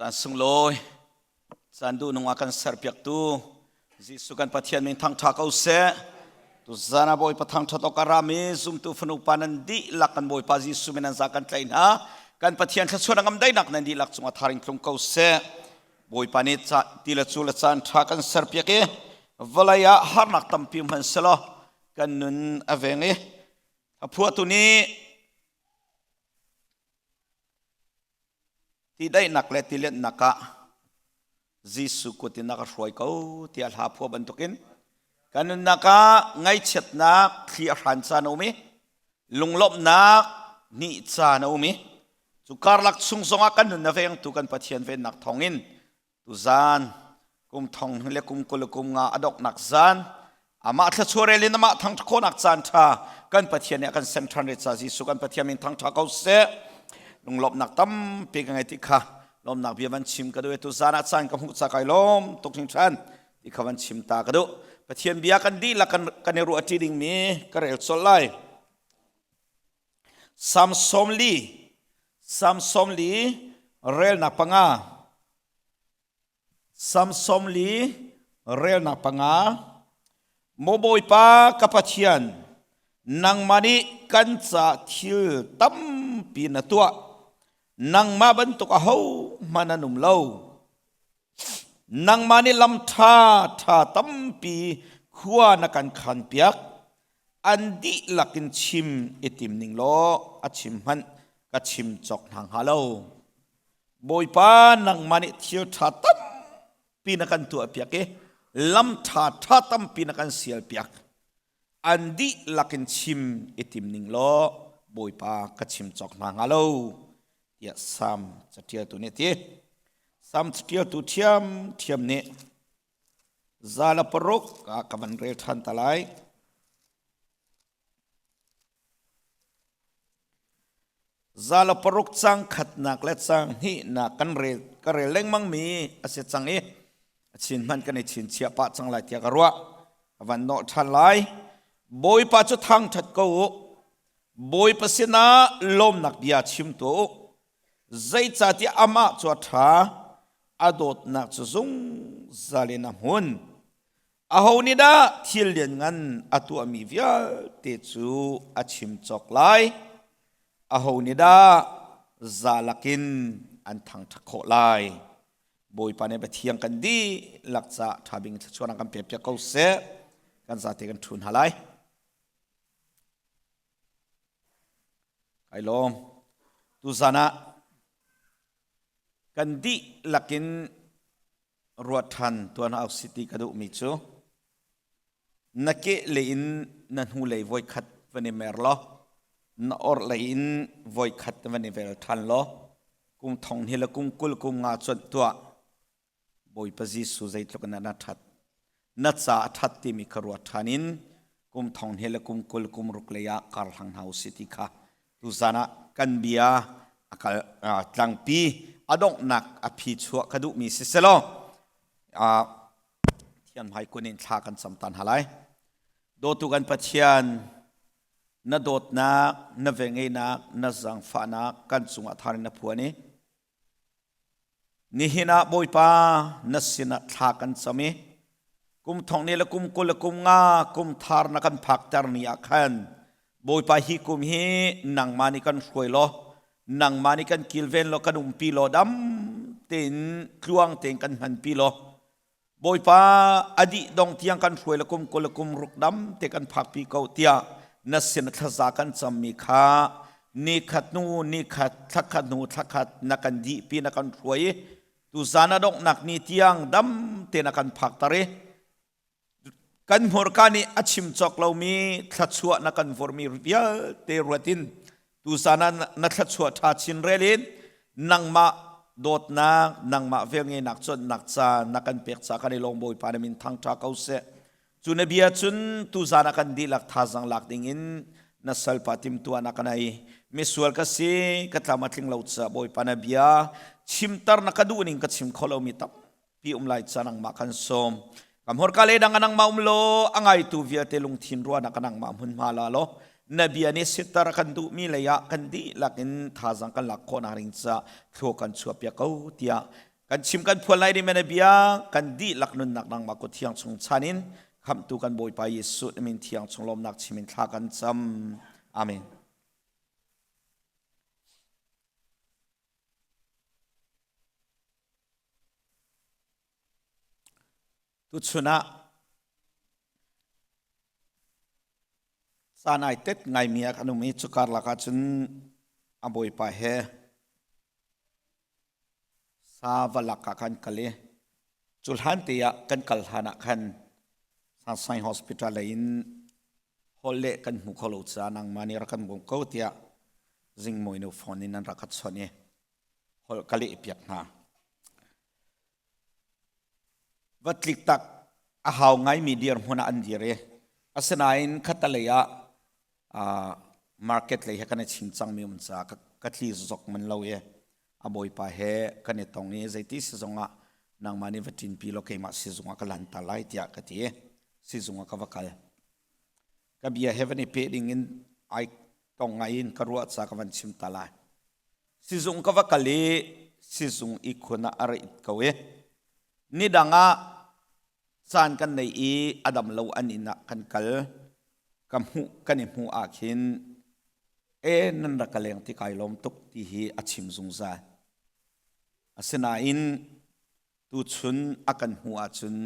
Caan sunglawi, caan duhnung a kan serpiaktu Jesuh kan Pathian min thangṭha ko seh. Tuzan ah Bawipa thangṭhat awk a rami zumtu fanu pa nan dihlak kan Bawipa Jesuh min an za kan tlaih hna. Kan Pathian thluachuah ngam daihnak nan dihlak cungah tharing tlung ko seh. Bawipa nih ti le cu le caan ṭha kan serpiak i vawlei ah harnak tampi hman selaw kan nun a veng i a phuahtu nih Ti daihnak le tilenhnak ah Jesuh kut in a ka hruai ko tiah hla phuah bantukin kan nunnak ah ngaihchiatnak thli a hran caan a um i lunglawmhnak ni caan a um i cu karlak chung zongah kan nun a vengtu kan Pathian vennak thawngin Tuzan kum thong le kum 20 le kum nga a donghnak zan amah thluachuah rel in amah thangṭhat khawhnak caan ṭha kan Pathian nih a kan sem ṭhan re ca Jesuh kan Pathian min thangṭha ko seh. Lunglawmhnak tampi ka ngei ti kha lawmnak bia van chim ka duh i tuzan ah caan ka hmuh ca kai lawm tuk hringhran ti kha van chim ta ka duh. Pathian bia kan dihlak kan i ruah ṭi dingmi ka rel colh lai. Sam 40, Sam 40 relnak panga. Sam 40 relnak panga. Maw Bawipa ka Pathian, nangmah nih kan ca thil tampi na tuah. Nangmah bantuk ahohmanh an um lo. Nangmah nih lam ṭha ṭha tampi khua na kan khanpiak. An dihlak in chim i tim ning law a chim hmanh ka chim cawk hna hnga lo. Bawipa nangmah nih thil ṭha tampi na kan tuahpiak i lam ṭha ṭha tampi na kan sialpiak. An dihlak in chim i tim ning law Bawipa ka chim cawk hna hnga lo tiah Salm caṭialtu nih a ti. Salm caṭialtu ṭhiamṭhiam nih 106 ah ka van rel ṭhan ta lai. 106 cang khatnak le cang hnihnak kan rel ka rel lengmang mi a si cang i a chin hmanh kan i chinchiah pah cang lai tiah ka ruah. Ka van nawh ṭhan lai. Bawipa cu thangṭhat ko u. Bawipa sinah lawmnak bia chim tuah u. Zeicahtiah amah cu a ṭha, a dawtnak cu zungzal in a hmun. Aho nih dah thil lianngan a tuahmi vialte cu a chim cawk lai? Aho nih dah zalak in an thangṭhat khawh lai? Bawipa nih Pathian kan dihlak caah ṭha bik in thluachuahnak kan pekpiak ko seh. Kan zate kan ṭhu hna lai. Kai lawm. Tuzan ah kan dihlak in ruat ṭhan tuan au city ka duhmi cu na ke lei in na hnu lei voikhat van i mer law na orh lei in voikhat van i vel ṭhan law kum thong hi le kum 20 kum nga cuanh tuah Bawipa Jesuh zeitluk in na ṭhat na ca a ṭhat timi kha ruat ṭhan in kum thong he le kum 20 kum ruk lei ah kar hlang hna usih ti kha tuzan ah kan bia a kal tlangpi a donghnak a phi chuah ka duhmi si selaw thiam hai kun in thla kan cam tan halai dawtu kan Pathian na dawtnak na vengeinak na zangfahnak kan cungah thar in na phuan i Nihin ah Bawipa na sinah thla kan cam i kum thong ni le kum 20 le kum nga kum thar na kan phakter ni ah khan Bawipa hi kum hi nangmah nih kan hruai law nangmah nih kan kilven law kan umpi law dam tein tluang tein kan hmanpi law Bawipa a dih dong tiang kan hruai le kum 20 le kum ruk dam te kan phakpi ko tiah na sin thlaza kan cammi kha ni khat hnu ni khat thla khat hnu thla khat na kan dihpi na kan hruai i tuzan a donghnak ni tiang dam te na kan phakter i kan hmurka nih a chim cawk lomi thluachuah na kan vormi vialte ruat in tuzan ah na thluachuah ṭha chin rel in nangmah dawtnak nangmah velngenak cawnnak ca na kan pek ca kan i lawm Bawipa na min thangṭha ko seh cu na bia cun tuzan ah kan dihlak thazang lak ding in na salpa timtuahnak kan ei misual ka si ka tlam a tling lo ca Bawipa na bia chimter na ka duh ning ka chim kho lomi tam pi um lai ca nangmah kan sawm ka hmurka le dang nangmah um law a ngaitu vialte lungthin ruahnak nangmah hmunhma la law na bia nih sitter kan duhmi lei ah kan dihlak in thazang kan lak khawh nak ding ca thlua kan chuah piak ko tiah. Kan chim kan phuan lai ding na bia kan dihlak nunnak nangmah kut thiang chung chan in khamhtu kan Bawipa Jesuh na min thiang chung lawmnak chim in thla kan cam. Amen. Tuchun ah caan ai tet ngaimi ah kan um i cu karlak ah cun a bawipa he sa va lak ah kan kal i cu hlan te ah kan kal hlan ah khan Sunshine Hospital lei in holh leh kan hmu kho lo caah nangmah nih rak kan bawm ko tiah zingmawinu phone in an rak ka chawnh i holh ka leh piak hna. Va tlik tak a hau ngaimi dirhmun ah an dir i asinain khatalei ah market lei he kan i ching cangmi um caah ka tli zok man lo i a bawipa he kan i tong i zeiti sizung ah nangmah nih va ṭinpi law keimah sizung ah ka lan ta lai tiah ka ti i sizung ah ka va kal. Ka bia he van i peh ding in ai tong ngai in ka ruah ca ka van chim ta lai. Sizung ka va kal i sizung ihkhun ah a ra it ko i nidang ah caan kan nei i a dam lo an inn ah kan kal ka hmuh kan i hmuh ah khin e nan rak ka leng ti kai lawm tuk ti hi a chim zungzal. Asinain tuchun a kan hmuh ahcun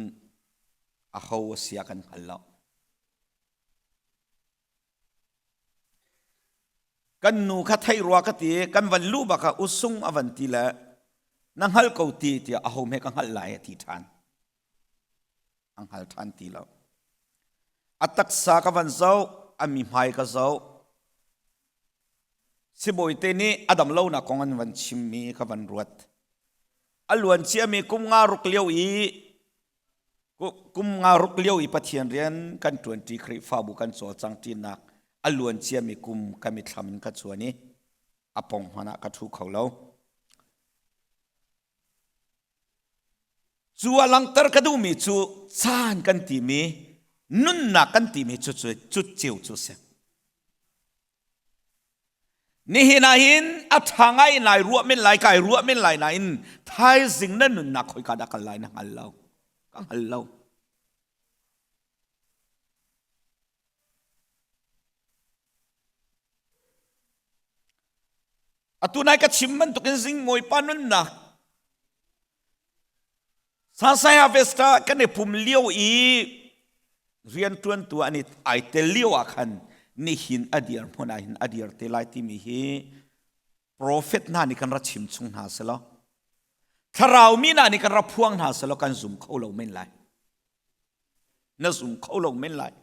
aho a si a kan hngal lo. Kan nu kha thei rua ka ti kan van luh bak ah usung a van ti le na hngal ko ti tiah aho hme ka hngalh lai a ti ṭhan. A hngal ṭhan ti lo. A taksa ka van zoh, a mi hmai ka zoh. Sibawi te nih a dam lonak kong an van chimmi ka van ruat. A luan ciami kum nga ruk lio i Kum nga ruk lio i Pathian rian kan ṭuanṭi Khrihfabu kan cawlcang ṭinak a luan ciami kum ka mithlam in ka cuan i a pong hmanh ah ka ṭhu kho lo. Cu a langhter ka duhmi cu caan kan timi nunnak kan timi cu cu ceu cu a si. Nihin ah hin a ṭha ngai in lai ruah men lai kai ruah men lai nain thaizing na nunnak khoika dah kal lai na hngal lo. Ka hngal lo. Atu nai ka chim bantukin zingmawi pa nunnak Sasaya Vesta kan i pum lio i rianṭuantu an i ai tel lio ah khan nihin a dir hmun ah hin a dir te lai timi hi profet hna nih kan ra chim chung hna selaw thlarau mi hna nih kan ra phuang hna selaw kan zum kho lo men lai na zum kho lo men lai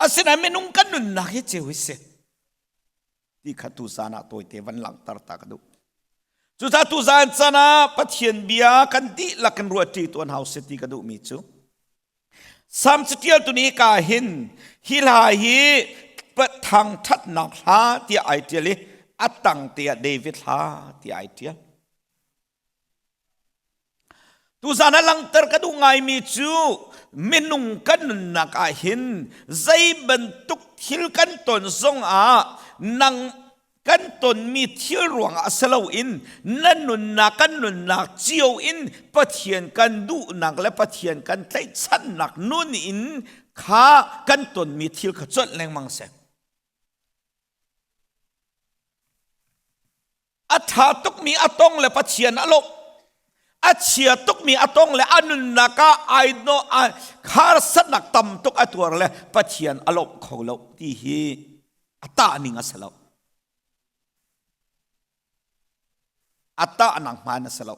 asinain minung kan nunnak hi ceu hi si ti kha tuzan ah tawite van langhter ta ka duh. Cucaah tuzan can ah Pathian bia kan dihlak in ruahṭi tuan hau si ti ka duhmi cu Sam catialtu nih ka hin hi hla hi thangṭhatnak hla tiah ai ṭial i a tang te ah David hla tiah ai ṭial. Tuzan ah langhter ka duh ngaimi cu minung kan nunnak ah hin zei bantuk thil kan ton zongah nang kan tonmi thil ruangah si loin na nunnak kan nunnak cio in Pathian kan duhnak le Pathian kan tlaihchannak nun in kha kan tonmi thil kha colh lengmang seh. A ṭha tukmi a tong le Pathian a lawmh. A chia tukmi a tong le a nunnak ah ai no harsatnak tam tuk a tuar le Pathian a lawmh kho lo ti hi a tah ning a si lo. A tahnak hmaan a si lo.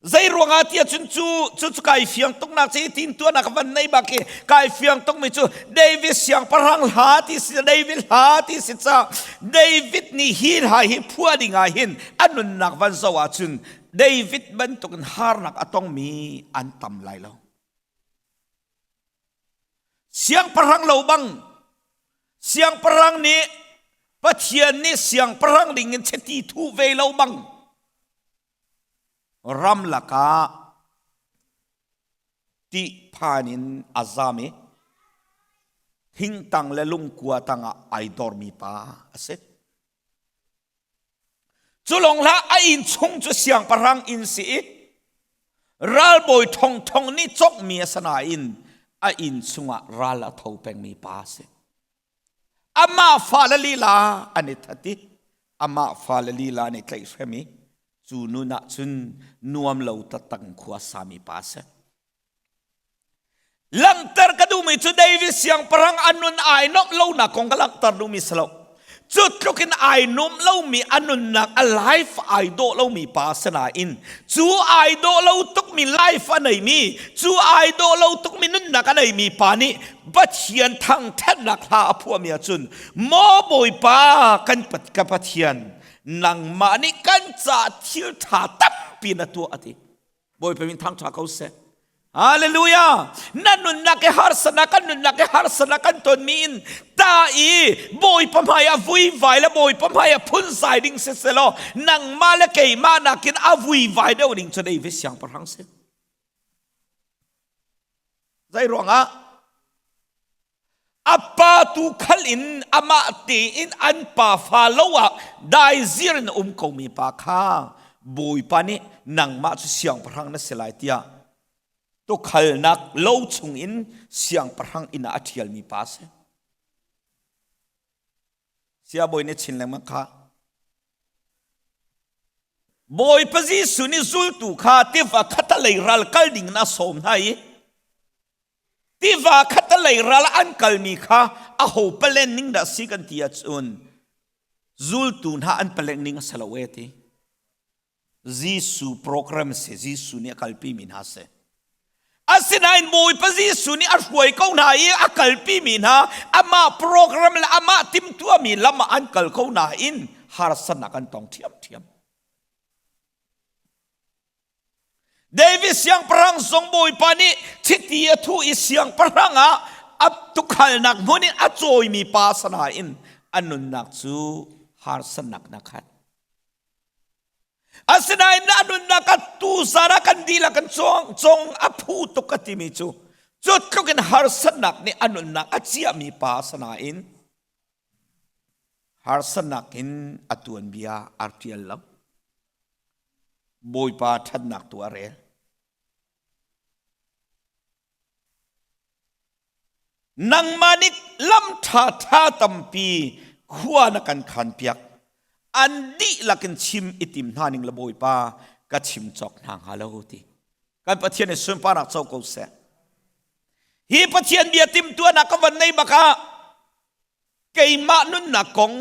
Zei ruangah tiah cun cu cu cu kai fiang tuk nak ci tin tuanak van nei bak i kai fiang tuk mi cu David siangpahrang hla ti si David hla ti si ca David nih hi hla hi phua ding ah hin a nunnak van zo ah cun David bantuk in harnak a tongmi an tam lai lo. Siangpahrang lo bang siangpahrang nih Pathian nih siangpahrang ding in chiti thu ve lo bang Ramlak ah ṭihphan in a zam i thingtang le lungkua tangah ai dormi pa a si. Cu lawng hlah a inn chung cu siangpahrang inn si i ralbawi ṭhongṭhong nih cawkmi a si nain a inn chungah ral a tho pengmi pa a si. Amah fale lila an i that i amah fale lila an i tlaihhrem i cu nun ah cun nuam lo taktak in khua sami pa a si. Langhter ka duhmi cu David siangpahrang a nun ai nuamh lonak kong ka langhter duhmi si lo. Cu tluk in ai nuam lomi a nunnak a life ai dawh lomi pa si nain cu ai dawh lo tukmi life a neimi cu ai dawh lo tukmi nunnak a neimi pa nih Pathian thangthatnak hla a phuahmi ahcun maw Bawipa kan ka Pathian nangmah nih kan ca thil ṭha tampi na tuah a ti. Bawipa min thangṭha ko seh. Hallelujah! Na nunnak i harsatnak kan nunnak i harsatnak kan tonmi in ta i Bawipa hmai ah vuivai le Bawipa hmai ah phunzai ding si selaw nangmah le keimah nakin a vuivai deuh ding cu David siangpahrang si. Zei ruangah? A pa tu khal in amah tein an pa fa lo ah daizir in a um komi pa kha Bawipa nih nangmah cu siangpahrang na si lai tiah tukhalnak lo chungin siangpahrang inn ah a ṭhialmi pa a si. Siabawi nih chin lengmang kha Bawipa Jesuh nih zultu kha tiva khatalei ral kal ding in a sawm hna i Tiva khatalei ral an kalmi kha aho palen ning dah si kan ti ahcun zultu hna an paleng ning a si lo e ti. Jesuh program si Jesuh nih a kalpi mi hna si. Asinain Bawipa Jesuh nih a hruai ko hna i a kalpi mi hna amah program le amah timhtuahmi lam ah an kal ko nain harsatnak an tong ṭhiamṭhiam. David siangpahrang zong Bawipa nih chiti a thuh i siangpahrang ah a tukhalnak hmun in a cawimi pa sanain a nunnak cu harsatnak na khat. Asinain a nunnak a tu zan ah kan dihlak kan cawng cong a phu tuk ka timi cu cu tluk in harsatnak nih a nunnak a ciahmi pa sanain harsatnak in a tuanbia a ṭial lo. Bawipa ṭhatnak tu a rel. Nangmah nih lam ṭhaṭha tampi khua na kan khanpiak. An dihlak in chim i tim hna ning le Bawipa ka chim cawk hna hnga lo ti. Kan Pathian nih sunparnak co ko seh. Hi Pathian bia timhtuahnak ka van nei bak ah keimah nunnak kong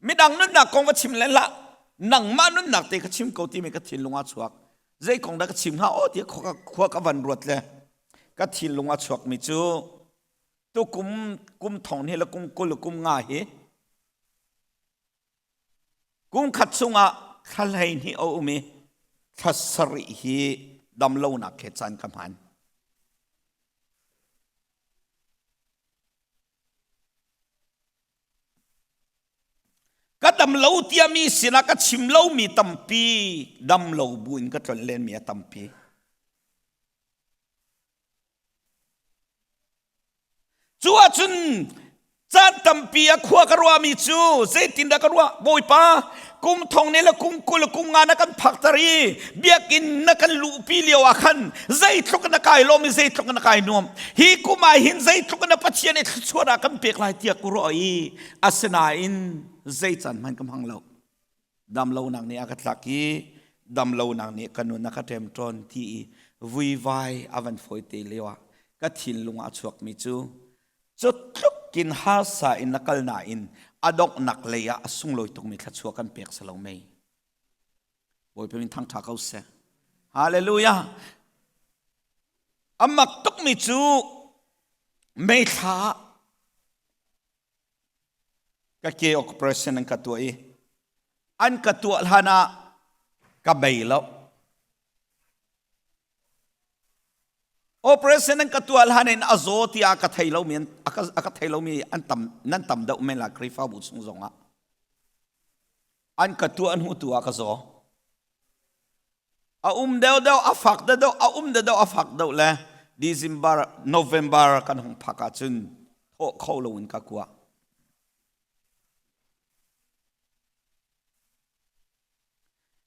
midang nunnak kong va chim len hlah nangmah nunnak te ka chim ko timi ka thinlung ah chuak zei kong dah ka chim hnga aw tiah khua ka van ruat le ka thinlung ah chuakmi cu tukum kum thong hi le kum 20 le kum nga hi kum khat chungah thla 12 a um i thla sarih hi damlonak he caan ka hman Ka dam lo tiami sinah ka chim lomi tampi dam lo buin ka tlon lenmi a tampi. Cu ahcun caan tampi a khua ka ruahmi cu zeitindah ka ruah Bawipa kum thong ne le kum 20 kum nga na kan phakter i biakinn na kan luhpi lio ah khan zeitluk na kai lawm i zeitluk na kai nuam hi kum ah hin zeitluk na Pathian i thluachuah ah kan pek lai tiah ku ruah i asinain zei caan hmanh ka hmang lo dam lonak nih a ka tlak i dam lonak nih ka nun a ka ṭemṭawn ti i vuivai a van fawi te lio ah ka thinlung ah a chuakmi cu Cu tluk in harsa in na kal nain a donghnak lei ah a sunglawi tukmi thluachuah kan pek si lo mei. Bawipa min thangṭha ko seh. Hallelujah. A mak tukmi cu meithla ka ke operation an ka tuah i an ka tuah hlan ah ka bei lo. Operation an ka tuah hlan in a zaw tiah ka thei lomi a ka thei lomi an tam nan tam deuh men la Khrihfabu chung zongah an ka tuah hnu tu ah ka zaw a um deuh deuh a fak deuh deuh a um deuh deuh a fak deuh le December November kan hung phak ahcun thawh kho loin ka kuah.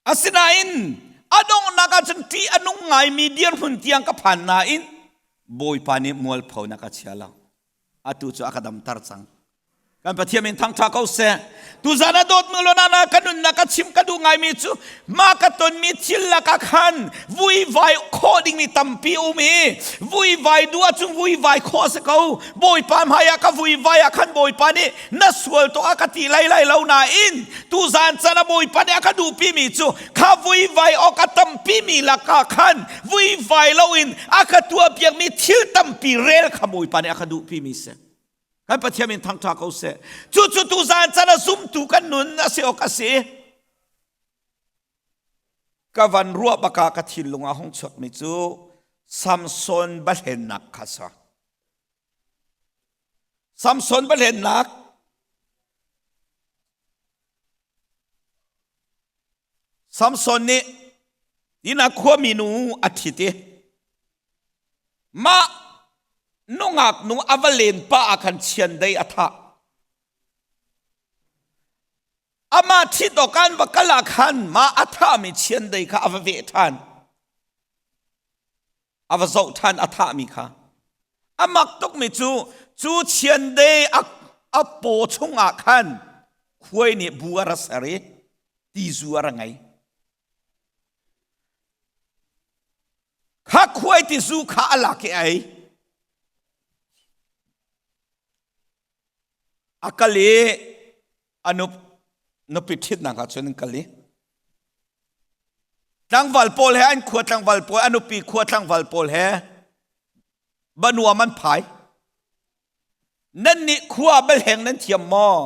Asinain a donghnak ahcun ṭih a nung ngaimi dirhmun tiang ka phan nain Bawipa nih mualphonak a chia lo. Atu cu a ka damter cang. Kan Pathian min thangṭha ko seh. Tuzan a dawtmi lona ka nunnak ka chim ka duh ngaimi cu ma ka tonmi thil lakah khan vuivai khawh dingmi tampi um i vuivai duh ahcun vuivai khawh a si ko. Bawipa hmai ah ka vuivai ah khan Bawipa nih na sual tuk a ka ti lai lai lo nain tuzan can a Bawipa nih a ka duhpimi cu kha vuivai awk a tampimi lakah khan vuivai loin a ka tuahpiakmi thil tampi rel kha Bawipa nih a ka duhpimi si. Kan Pathian min thangṭha ko seh. Cucu tuzan can a zumtu kan nun a si awk a si. Ka van ruah baka ka thinlung ah hung chuakmi cu Samson bahlennak kha sa. Samson bahlennak Samson nih inn ah khuami nu a ṭhit i mah nungak nu a va len pah ah khan chiandei a thah. Amah ṭhit awk an va kal ah khan mah a thahmi chiandei kha a va veh ṭhan. A va zoh ṭhan a thahmi kha. A mak tukmi cu cu chiandei a, a paw chungah khan khuai nih bu a ra ser i tizu a ra ngei. Kha khuai tizu kha a lak i a ei. A kal i a nup, nupi ṭhitnak ah cun an kal i tlangval pawl he an khua tlangval pawl a nupi khua tlangval pawl he banuam an phai. Nan nih khua belheng nan thiam maw?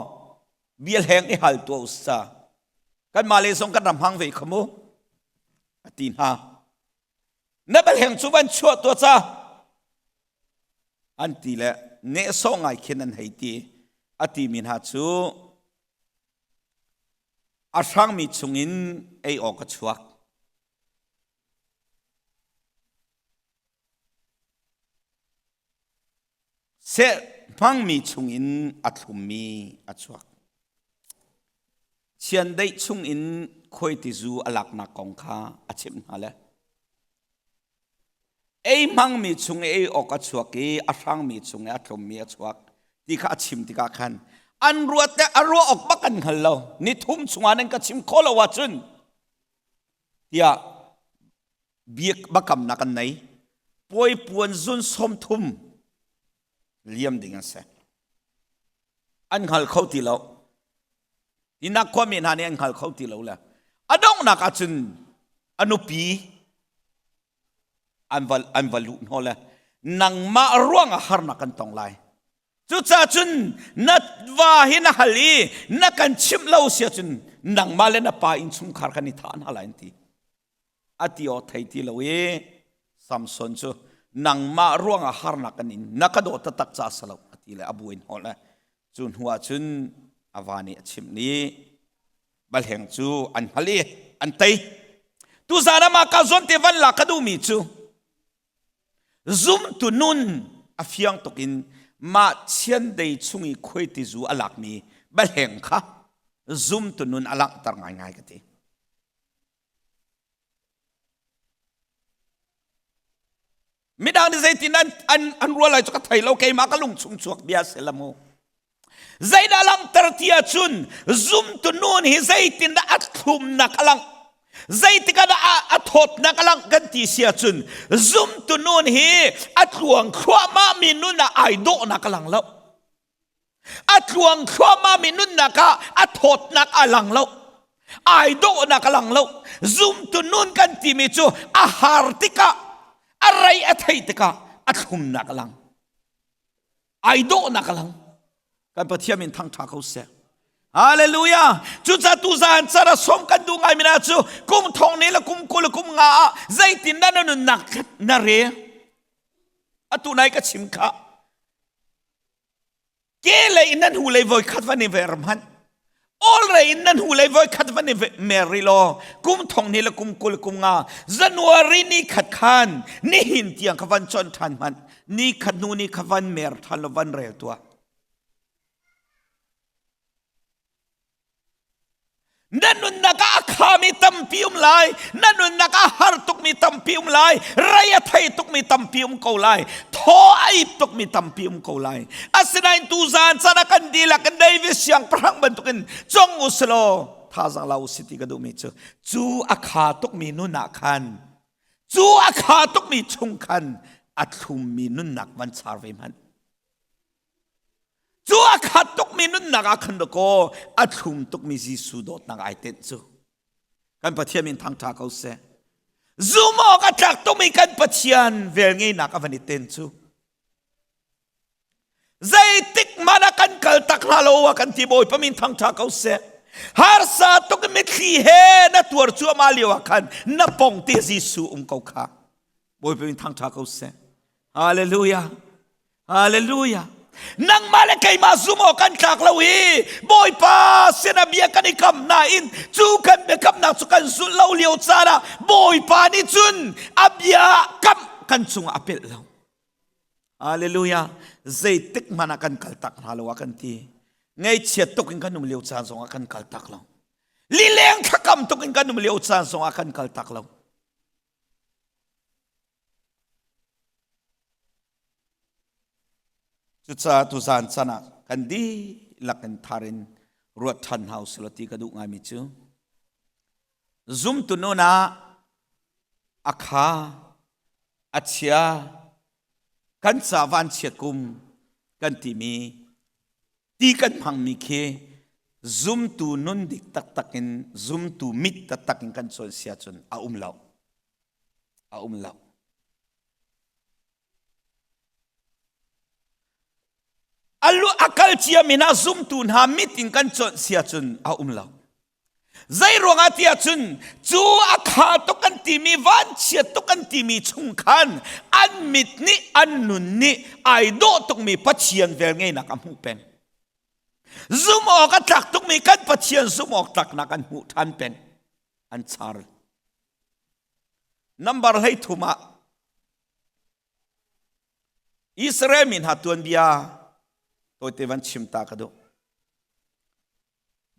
Bialheng i hal tuah usa. Kanmah le zong kan ram hang ve kha mu. A ti hna. Na belheng cu van chuah tuah ca. An ti le nehsawh ngai khin an hei ti. A timi hna cu a hrangmi chungin ei awk a chuak. Seh hmangmi chungin a thlummi a chuak. Chiandeih chungin khuaitizu a laknak kong kha a chimh hna le ei hmangmi chung i ei awk a chuak i a hrangmi chung i a tlummi a chuak ti kha a chim tikah khan an ruat le a ruah awk bak an hngal lo. Ni thum chungah nan ka chim khawh lo ahcun tiah biak bakamnak an nei puai puan zun 30 liam ding an si an hngal kho ti lo tinak khuami hna nih an hngal kho ti lo le a donghnak ahcun a nupi an va an va luh hnaw le nangmah ruang ah harnak kan tong lai cucaah cun na va hi na hal i na kan chimh lo si ahcun nangmah le na pa innchungkhar kan i thah hna lai an ti a ti aw thei ti lo i Samson cu nangmah ruangah harnak kan in na ka dawt taktak ca salo a ti le a buin hol le cu hnu ah cun a va nih a chimh ni balheng cu an hngal i an tei tuzan ah mah ka zawn te van la ka duhmi cu zumtu nun a fiang tuk in mah chiandei chung i khuaitizu a lakmi balheng kha zumtu nun a langhter ngaingai ka ti Midang nih zeitin an, an, an ruah lai cu ka thei lo keimah ka lung chung chuak bia si la mu. Zeidah langhter ti ahcun zumtu nun hi zeitindah a thlumnak a langh zeitik ah dah a thawtnak a langh kan ti si ahcun zumtu nun hi a tluang thluahmah mi nun ah ai dawhnak a lang lo. A tluang thluahmahmi nunnak ah a thawtnak a lang lo. Ai dawhnak a lang lo. Zumtu nun kan timi cu a har tikah, a rei a theih tikah a thlumnak a lang. Ai dawhnak a lang. Kan Pathian min thangṭha ko seh. Hallelujah. Cucaah tuzaan cara som kan duh ngai mina cu kum thong ne le kum 20 le kum nga ah zeitin dah na nunnak na re? Atu nai ka chim kha. Ke lei in nan hu lei voi khat van i ver hmanh. All rei in nan hu lei voi khat van i mer ri law kum thong ni le kum 20 kum nga January ni khat khan nihin tiang kha van chon than hmanh. Ni khat nu ni kha van mer than lo van rel tua. Na nunnak ah a khami. lomi tampi um lai, na nunnak a har tukmi tampi um lai, rei a thei tukmi tampi um ko lai, thaw a ip tukmi tampi um ko lai. Asinain tuzaan caan ah kan dihlak in David siangpahrang bantukin cong u silaw thazang la u si ti ka duhmi cu cu a kha tukmi nun ah khan cu a kha tukmi chung khan a thlummi nunnak van char ve hmanh. Cu a khat tukmi nunnak ah khan dakaw a thlum tukmi Jesuh dawtnak ai tenh cu. Kan Pathian min thangṭha ko seh. Zum awk a tlak tukmi kan Pathian velngeihnak a van i ten cu. Zeitik hmanh ah kan kal tak hna lo a kan ti Bawipa min thangṭha ko seh. Harsa tuk in mitthli he na tuar cuahmah lio ah khan na pong te Jesuh um ko kha. Bawipa min thangṭha ko seh. Hallelujah. Hallelujah. Nangmah le keimah zum awk kan tlak lo i Bawipa sinah bia kan i kam nain cu kan biakamnak cu kan zulh lo lio caan ah Bawipa nih cun a bia kam kan cungah a pelh lo. Hallelujah. Zeitik hmanh ah kan kal tak hna lo a kan ti. Ngaihchiat tuk in kan um lio caan zongah kan kal tak lo. Lileng thlakam tuk in kan um lio caan zongah kan kal tak lo. Cucaah tuzaan can ah kan dihlak in thar in ruat ṭhan hna usih law ti ka duh ngaimi cu zumtu nun ah a kha a chia kan ca vanchiat kum kan timi ti kan hmangmi khi zumtu nun dik taktak in zumtu mit taktak in kan cawn sia cun a um lo. A um lo. Alu a kal ciami hna zumtu hna mit in kan conh sia cun a um lo. Zei ruangah tiah cun cu a kha tuk an timi vanchiat tuk an timi chung khan an mit nih an nun nih ai dawh tukmi Pathian velngeihnak a hmuh peng. Zum awk a tlak tukmi kan Pathian zum awk tlaknak an hmuh ṭhan peng. An char. Nambar 13 ah Israel mi hna tuanbia tawite van chim ta ka duh.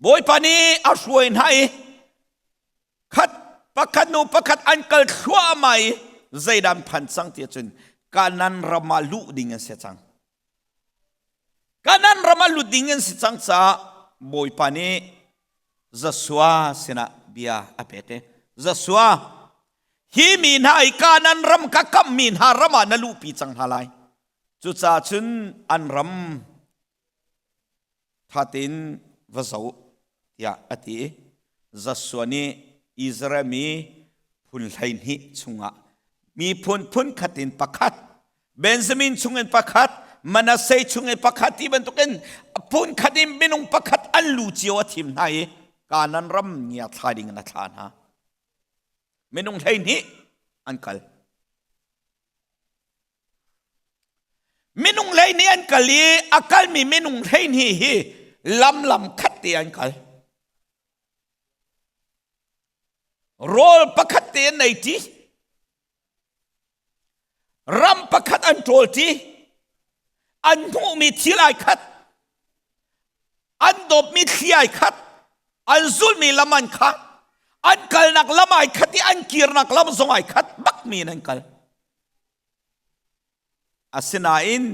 Bawipa nih a hruai hna i khat pakhat nu pakhat an kal thluahmah i zeidan phan cang ti cun Kanan ram ah luh ding an si cang. Kanan ram ah lut ding an si cang caah Bawipa nih Joshua sinah bia a pek i Joshua hi mi hna i Kanan ram ka kammi hna ram ah na luhpi cang hna lai. Cucaah cun an ram ṭha tein va zoh tiah a ti i Joshua nih Israel mi phun 12 chungah miphun phun khat in pakhat Benjamin chungin pakhat Manasseh chungin pakhat ti bantukin phun khat in minung pakhat an lu cio a thim hna i Kanan ram ngia thla ding in a thla hna. Minung 12 an kal. Minung 12 an kal i a kalmi minung 12 hi lam lam khat te an kal. Rawl pakhat te an ei ṭi. Ram pakhat an ṭawl ṭi. An hmuhmi thil ai khat. An dawpmi thli ai khat. An zulmi lam an khat. An kalnak lam ai khat i an kirnak lam zong ai khat bakmi in an kal. Asinain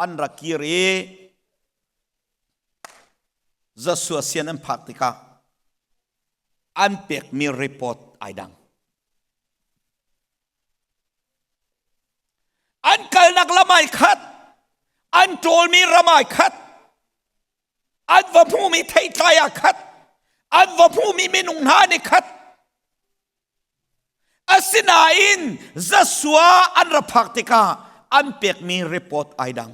an rak kir i Joshua sian an phak tikah an pekmi report ai dang. An kalnak lam ai khat, an ṭawlmi ram ai khat, an va hmuhmi theitlai aa khat, an va hmuhmi minung hna an i khat. Asinain Joshua an ra phak tikah an pekmi report ai dang.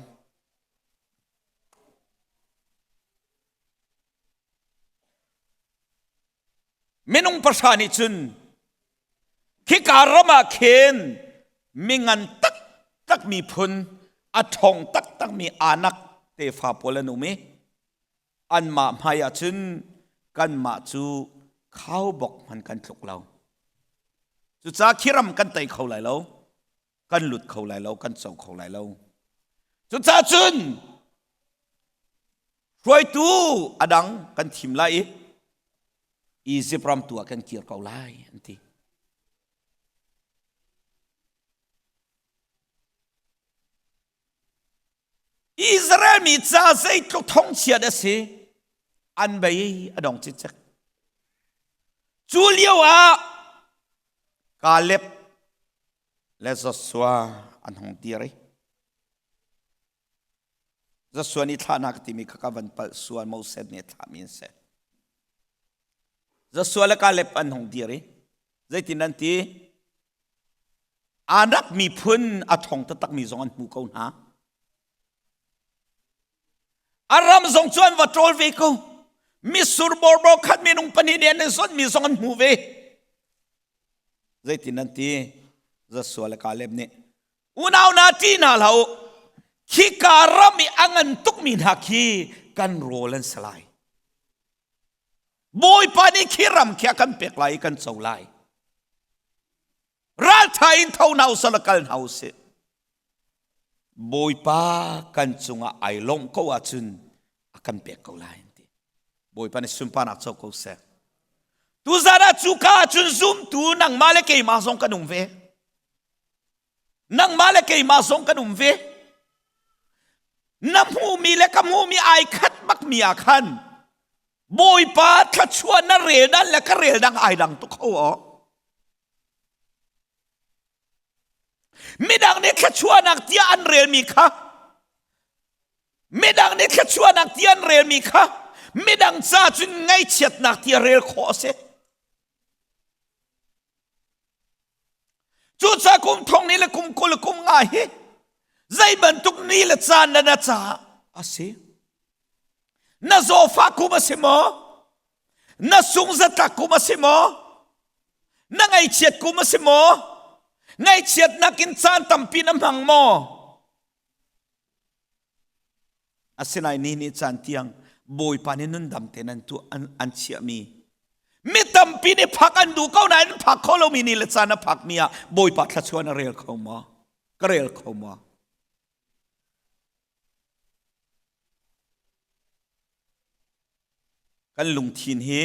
Minung pahra nih cun khika ram ah khin mingan taktak miphun a ṭhawng taktakmi Anak tefa pawl an um i anmah hmai ah cun kanmah cu khaubawk hmanh kan tluk lo. Cucaah khi ram kan tei kho lai lo, kan lut kho lai lo, kan co kho lai lo. Cucaah cun hruaitu a dang kan thim lai i. Izipt ram tu ah kan kir ko lai an ti. Israel mi ca zeitluk thongchiat a si an bei a dong cicek. Cu lio ah Kaleb le Joshua an hung dir i Joshua nih thlahnak timi kha ka van palh sual Moses nih a thlahmi an si. Joshua le Kaleb an hung dir i zeitin an ti? Anak miphun a ṭhawng taktakmi zong an hmu ko hna. A ram zong cu an va ṭawl ve ko. Mitsur bawrbawr khat minung pahnih nih an i zonhmi zong an hmu ve. Zeitin an ti? Joshua le Kaleb nih unau hna ṭih hna hlah u. Khika ram i a ngan tukmi hna khi kan rawl an si lai. Bawipa nih khi ram khi a kan pek lai i kan co lai. Ralṭha in tho hna usih law kal hna usih. Bawipa kan cungah ai lawmh ko ahcun a kan pek ko lai an ti. Bawipa nih sunparnak co ko seh. Tuzan ah cuka ahcun zumtu nangmah le keimah zong kan um ve. Nangmah le keimah zong kan um ve. Na hmuhmi le ka hmuhmi ai khat bakmi ah khan Bawipa thluachuah na rel dan le ka rel dang ai dang tuk ho aw. Midang nih thluachuahnak tiah an relmi kha midang nih thluachuahnak tiah an relmi kha midang ca cun ngaihchiatnak tiah rel khawh a si. Cucaah kum thong ni le kum 20 le kum nga hi zei bantuk ni le caan le na caah a si. Na zawfah kum a si maw? Na sungzatlak kum a si maw? Na ngaihchiat kum a si maw? Ngaihchiatnak in caan tampi na hmang maw? Asinain ni nih caan tiang Bawipa nih nundam tein an tuah an, an chiahmi mi tampi nih phak an duh ko nain phak kho lomi ni le caan a phakmi ah Bawipa thluachuah na rel kho maw? Ka rel kho maw? Kan lungthin hi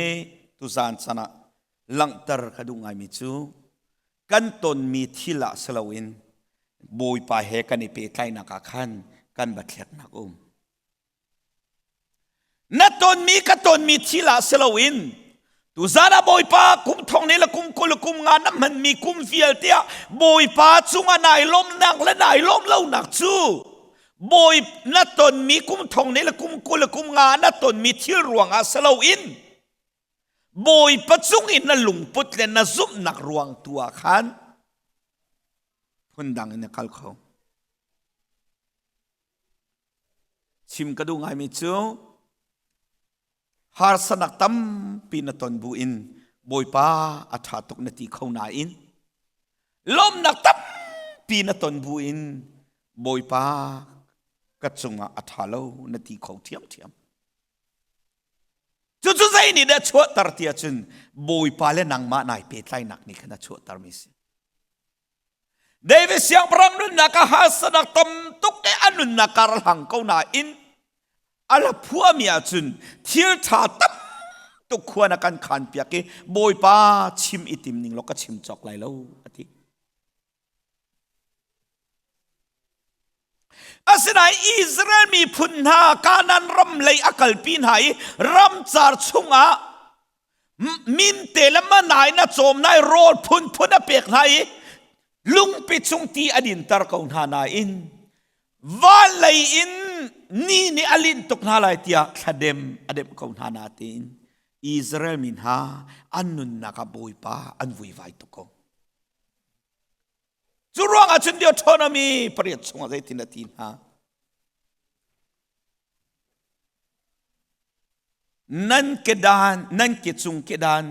tuzaan chan ah langhter ka duh ngaimi cu kan tonmi thil ah si loin Bawipa he kan i pehtlaihnak ah khan kan va thleknak um. Na tonmi ka tonmi thil ah si loin tuzaan ah Bawipa kum thong ne le kum 20 le kum nga na hmanmi kum vialte ah Bawipa cungah nai lawmnak le nai lawm lonak cu Bawi na tonmi kum thong ne le kum 20 le kum nga na tonmi thil ruangah si loin Bawipa cung in na lungput le na zumhnak ruang tu ah khan phundang in na kal kho. Chim ka duh ngaimi cu harsanak tampi na ton bu in Bawipa a ṭha tuk na ti kho nain lawmnak tampi na ton bu in Bawipa ka cungah a ṭha lo na ti kho ṭhiamṭhiam. Cucu zei nih dah chuahter ti ahcun Bawipa le nangmah nai pehtlainak nih khan a chuahtermi si. David siangpahrang nunnak ah harsanak tam tuk i a nunnak kar a hlang ko nain a la phuahmi ahcun thil ṭha tam tuk khua na kan khan piak i Bawipa chim i tim ning law ka chim cawk lai lo a ti. Asinain Israel miphun hna Kanaan ram lei a kalpi hna i ramcar chungah minte le manai na cawm nai rawl phunphun a pek hna i lungpi chung ti a dinter ko hna nain van lei in ni nih a linh tuk hna lai tiah thladem a demh ko hna nain Israel mi hna an nunnak ah Bawipa an vuivai tuk ko. Cu ruangah cun Deuteronomy pariat chungah zeitin a ti hna? Nan kedan, nan ke cung kedan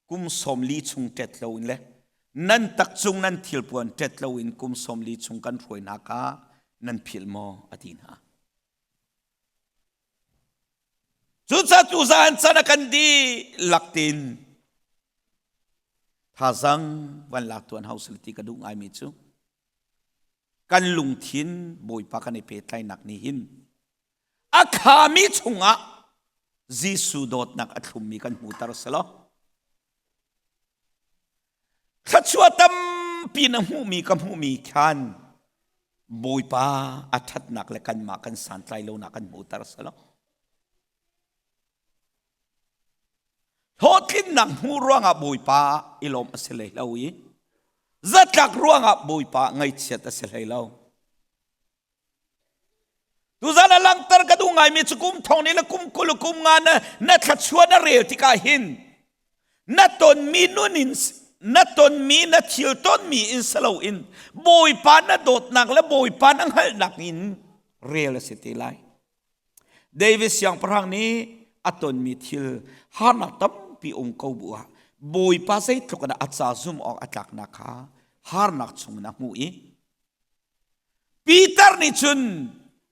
kum 40 chung ṭet loin le nan tak cung nan thilpuan ṭet loin kum 40 chung kan hruai hna kha nan philh maw a ti hna. Cucaah tuzaan can a kan dihlak tin thazang van lak tuan hau sal ti ka duh ngaimi cu kan lungthin Bawipa kan i pehtlaihnak nih hin a khami chungah Jesuh dawtnak a thlummi kan hmuter selaw. Thluachuah tampi na hmuhmi ka hmuhmi khan Bawipa a ṭhatnak le kanmah kan santlai lonak kan hmuhter selaw. Hlawhtlinnak hmuh ruangah Bawipa i lawm a si hlei lo i zatlak ruangah Bawipa ngaihchiat a si hlei lo. Tuzan a langhter ka duh ngaimi cu kum thong ni le kum 20 le kum nga na, na thluachuah na rel tikah hin na tonmi nun in na tonmi na thil tonmi in si loin Bawipa na dawtnak le Bawipa na hngalhnak in rel a si te lai. David siangpahrang nih a tonmi thil harnak tampi um ko bu ah Bawipa zeitluk in a ca zum awk a tlaknak kha harnak chungin a hmuh i Peter nih cun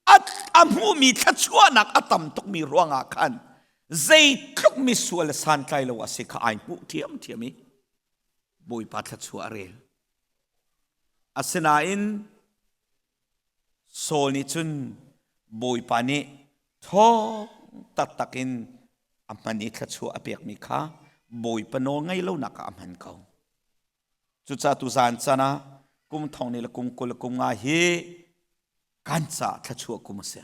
a hmuhmi thluachuahnak a tam tukmi ruangah khan zeitluk misual santlai lo a si kha ai hmuh ṭhiamṭhiam i Bawipa thluachuah a rel. Asinain Saul nih cun Bawipa nih ṭhawng taktak in a hman i thluachuah a pekmi kha Bawipa nawl ngei lonak ah a hman ko. Cucaah tuzaan caan ah kum thong ni le kum 20 le kum nga hi kan caah thluachuah kum a si.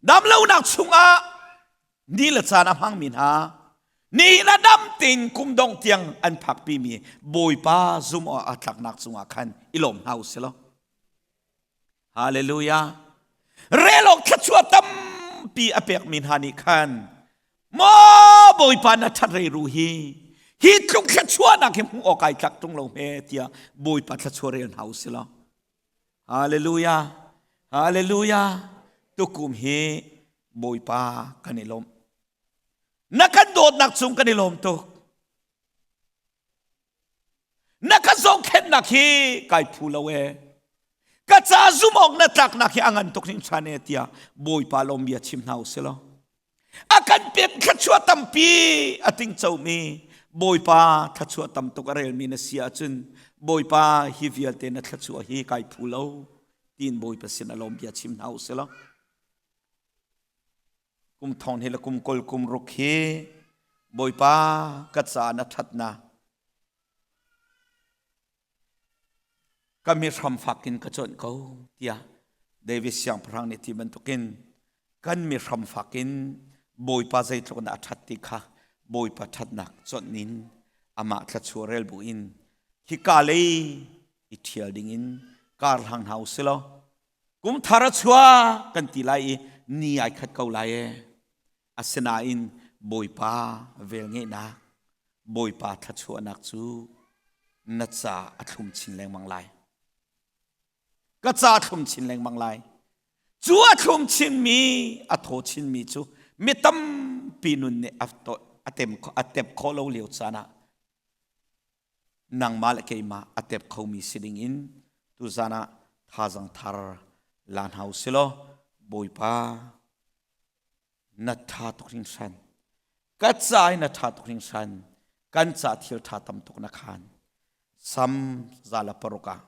Damlonak chungah ni le caan a hmangmi hna ni na dam tein kum dongh tiang an phakpimi Bawipa zum awk a tlaknak cungah khan i lawm hna u sih law. Hallelujah. Relawk thluachuah tampi a pekmi hna nih khan maw Bawipa na ṭhat reiru hi hi tluk thluachuahnak hi hmuh awk ai tlak ṭung lo hme tiah Bawipa thluachuah rel hna u sih law. Hallelujah. Hallelujah. Tukum hi Bawipa kan i lawm. Na kan dawtnak cung kan i lawm tuk. Na ka zohkhenhnak hi kai phu lo ee. Ka ca zum awk na tlaknak hi a ngan tuk hringhran ee tiah Bawipa lawm bia chim hna u si law. A kan pek thluachuah tampi a tingcomi Bawipa thluachuah tam tuk a relmi na si ahcun Bawipa hi vialte na thluachuah hi kai phu lo tiin Bawipa sin a lawm bia chim hna u si law. Kum thong hi le kum 20 kum ruk hi Bawipa ka ca na ṭhatnak ka mi hram fak in ka chawnh ko tiah David siangpahrang nih ti bantukin kan mi hram fak in Bawipa zeitluk in a ṭhat ti kha Bawipa ṭhatnak chawnh in amah thluachuah rel bu in hika lei i ṭhial dingin kar hlang hna u si law Kum thar a chuak kan ti lai i ni ai khat ko lai e. Asinain Bawipa velngeihnak, Bawipa thluachuahnak cu na ca a thlum chin lengmang lai. Ka ca a thlum chin lengmang lai. Cu a thlum chinmi, a thaw chinmi cu mi tampi nun nih a tep khawh lo lio caan ah nangmah le keimah a tep khomi si dingin tuzan ah thazang thar la hna u silaw Bawipa na ṭha tuk hringhran ka ca i na ṭha tuk hringhran kan ca thil ṭha tam tuk na khan Sam 106 ah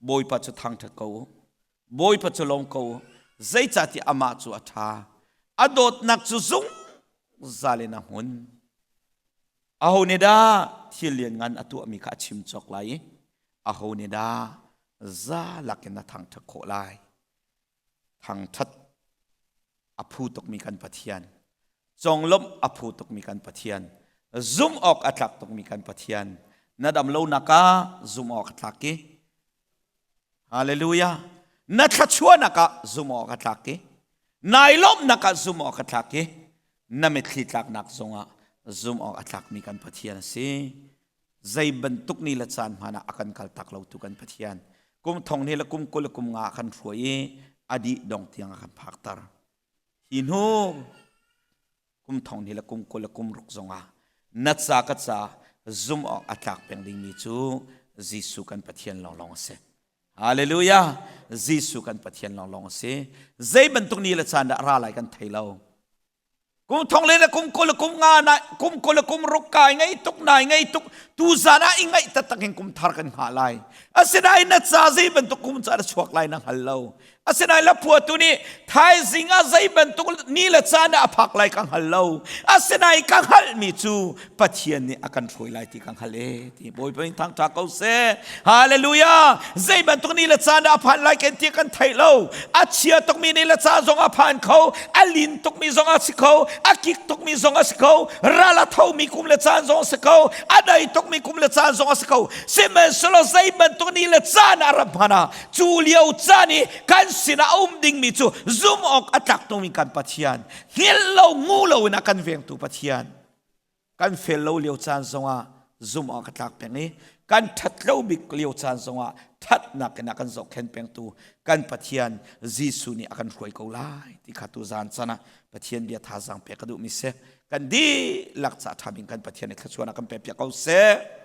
Bawipa cu thangṭhat ko u Bawipa cu lawm ko u zeicahtiah amah cu a ṭha a dawtnak cu zungzal in a hmun Aho nih dah thil lianngan a tuahmi kha a chim cawk lai i aho nih dah za lakin a thangṭhat khawh lai? Thangṭhat a phu tukmi kan Pathian, conglawmh a phu tukmi kan Pathian, zumh awk a tlak tukmi kan Pathian, na dam lonak ah zumh awk a tlak i Hallelujah. Na thluachuahnak ah zumh awk a tlak i nai lawmhnak ah zumh awk a tlak i na mitthli tlaknak zongah zumh awk a tlakmi kan Pathian a si. Zei bantuk ni le caan hmanh ah a kan kaltak lotu kan Pathian. Kum thong ni le kum 20 le kum nga a kan hruai i a dih dong tiang a kan phakter. Hi hnu kum thong hnih le kum 20 le kum ruk zongah na ca ka ca zumh awk a tlak peng dingmi cu Jesuh kan Pathian lawnglawng a si. Hallelujah! Jesuh kan Pathian lawnglawng a si. Zei bantuk ni le caan dah ra lai kan thei lo. Kum thong le kum 20 le kum nga na kum 20 le kum ruk kai ngei tuk nai ngei tuk tu zan ah i ngaih taktak in kum thar kan hngah lai. Asinain na ca zei bantuk kum ca na chuak lai na hngal lo. Asinain laphuatu nih thaizing ah zei bantuk ni le caan ah a phak lai ka hngal lo. Asinain ka hngalhmi cu Pathian nih a kan hruai lai ti ka hngalh e ti Bawipa in thangṭha ko seh. Hallelujah! Zei bantuk ni le caan ah a phan lai kan ti kan theih lo. A chia tukmi ni le caan zong a phan kho, a lin tukmi zong a si kho, a kik tukmi zong a si kho, ral a thomi kum le caan zong a si kho, a dai tukmi kum le caan zong a si kho. Sihmanhsehlaw zei bantuk ni le caan ah ram hmanh ah cu lio caan i kan sinah a um dingmi cu zum awk a tlak tungmi kan Pathian hngilh lo ngu lo in a kan vengtu Pathian kan fel lo lio caan zongah zum awk a tlak peng i kan ṭhat lo bik lio caan zongah ṭhatnak in a kan zohkhenh pengtu kan Pathian Jesuh nih a kan hruai ko lai ti kha tu zan chan ah Pathian bia thazaang pek ka duhmi si kan dihlak ca ṭha bing kan Pathian nih thluachuah a kan pek piak ko seh.